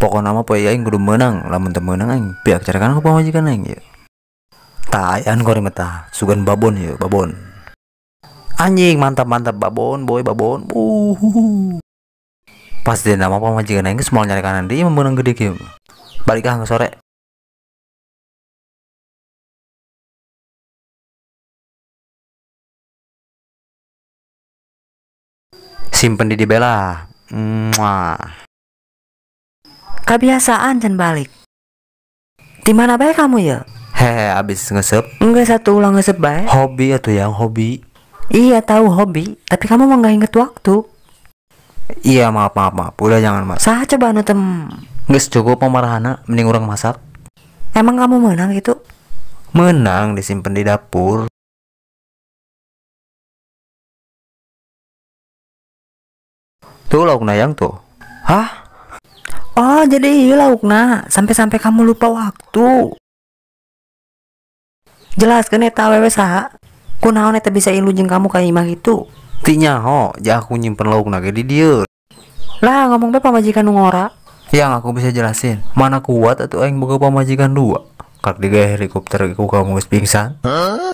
Pokona mah poe aing kudu meunang, lamun teu meunang aing pihak carekan ku pamajikan aing ieu. Tah ayaan kori mah tah, sugan babon ieu, babon. Anjing mantap-mantap babon, boy babon. Uhuhu. Pas dia nama pamajikan aing geus moal nyarekanan deui meunang gede kieu. Balik ah sore. Simpen di dibela. Muah. Kebiasaan can balik. Di mana bae kamu ya? Hehe, abis ngesep. Enggak satu ulang ngesep bae. Hobi atau yang hobi? Iya tahu hobi, tapi kamu mah nggak inget waktu. Iya maaf maaf maaf, udah jangan mas. Sah coba anu tem. Nges cukup pemarahana, mending urang masak. Emang kamu menang gitu? Menang disimpan di dapur. Tuh lauk nayang tuh. Hah? Oh jadi iya laukna, sampai-sampai kamu lupa waktu. Jelas kan eta awewe saha? Kunaon eta bisa ilu jeung kamu ka imah gitu? Ti nyaho, ja aku nyimpen laukna ge di dieu. Lah ngomong bae pamajikan nu ngora. Yang aku bisa jelasin, mana kuat atuh aing boga pamajikan dua. Kak digawe helikopter ku kamu geus pingsan. Hah?